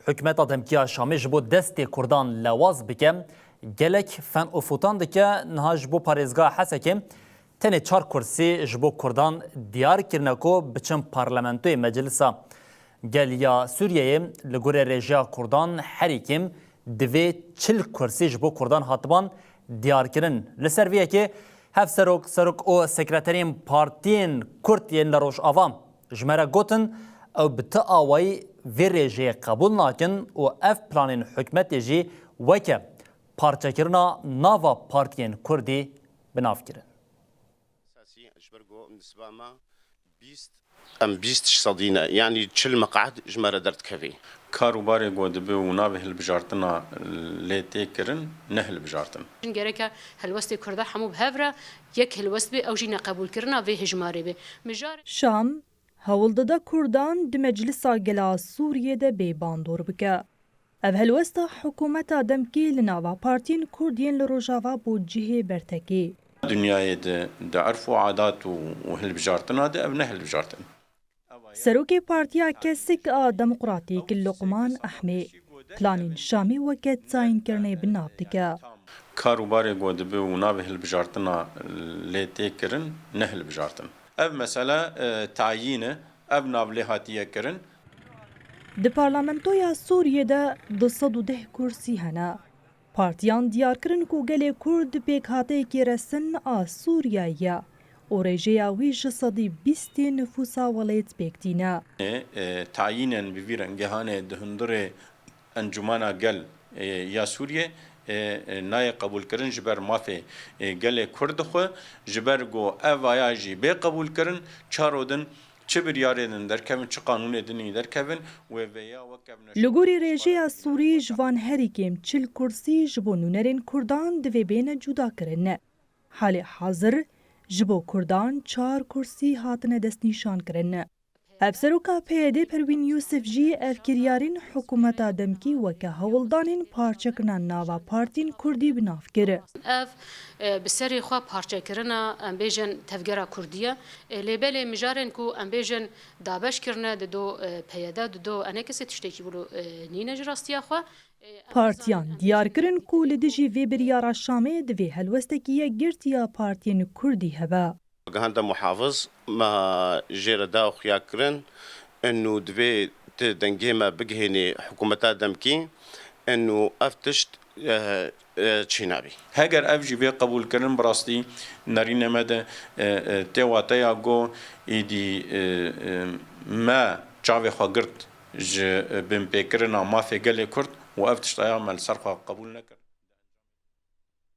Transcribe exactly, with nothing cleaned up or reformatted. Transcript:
Hikûmeta demkî ya Şamê ji bo destê Kurdan lewaz bike, gelek fen û fotan dike. Niha ji bo parêzgeha Hesekê tenê çar kursî ji bo Kurdan diyar kirine ku biçin parlamentoyê Meclisa Gel ya Sûriyeyê. Li gorî rêjeya Kurdan herî kêm divê çil kursî ji bo Kurdan hatiban diyar kirin. Li ser vê yekê hevserok, serok û sekreterên partiyên Kurd yên li Rojava ji me re gotin, ew bi ti awayî vê rêjeyê qebûl nakin û ev planên hikûmetê jî weke parçekirina nava partiyên Kurdî bi nav kirin. Esasî ji ber ku nisba me bîst, em bîst sedî ne, yanî çil meqad ji me re derdikevî. Kar û barê ku dibe û navê hilbijartina lê tê kirin, ne hilbijartin. Gereke helwestê Kurda hemû bi hev re yek helwest be, ew jî neqebûlkirina vê hejmarê be. Mijar Şam hewl dide Kurdan di Meclisa Gela Sûriyê de bê bandor bike. Ev helwesta hikûmeta demkî li nava partiyên Kurd yên li Rojava bû cihê bertekê. Dinyayê de di erf û adat û, û hilbijartina de ev ne hilbijartin. Serokê Partiya Kesik a Demokratîk Luqman Ehmê planên Şamê weke tayînkirinê bi nav dike. Kar û barê ku dibe û navê hilbijartina lê tê kirin, ne hilbijartin. Ev mesele, e, tayîn e, ev nav lê hatiye kirin. Di parlamentoya Sûriyê de du sed û deh kursî hene. Partiyan diyar kirin ku gelê Kurd pêkhateyekî resin a Sûriyeyê ye û rêjeya wî ji sedî bîstê nifûsa welêt pêk tîne. E, e, tayînên bi vî rengê hane di hundirê Encûmena Gel, e, ya Sûriyê, e, e, nayê qebûlkirin ji ber mafê, e, gelê Kurd xwe, ji ber ku ev vaya jî bê qebûlkirin, çaro din çi biryarê din derkevin, çi qanûnê din jî derkevin, wê vêya wek ev neşe Li gorî rêjeya Sûrî ji van herî kêm çil kursî ji bo nûnerên Kurdan divê bêne cudakirin. Halê hazir ji bo Kurdan çar kursî hatine destnîşankirin. Hevseroka P Y D Perwîn Yûsif jî ev kiryarên hikûmeta demkî weke hewldanên parçekirina nava partiyên Kurdî bi nav kir. Ev, e, bi serê xwe parçekirina, em bêjin, tevgera Kurdî ye. E, lê belê mijarên ku em bêjin dabeş kirine di do, e, P Y D, di do enekisê tiştekî wilo, e, nîne ji rastiya xwe. Partiyan diyar kirin ku li dijî vê biryara Şamê divê helwestekî yekgirtî ya partiyên Kurdî hebe. Gihanda muhafiz me jê re da xuya kirin, inu divê ti dengê me bigihênê hikûmeta demkî, inu ev tişt, e, e, çênabî. Heger ev jî bê qebûlkirin, bi rastî nerînê me de, e, e, tê wateya ku êdî, e, e, me çavê xwe girt ji, e, binpêkirina mafê gelê Kurd û ev tiştaya me li ser xwe qebûl nekir.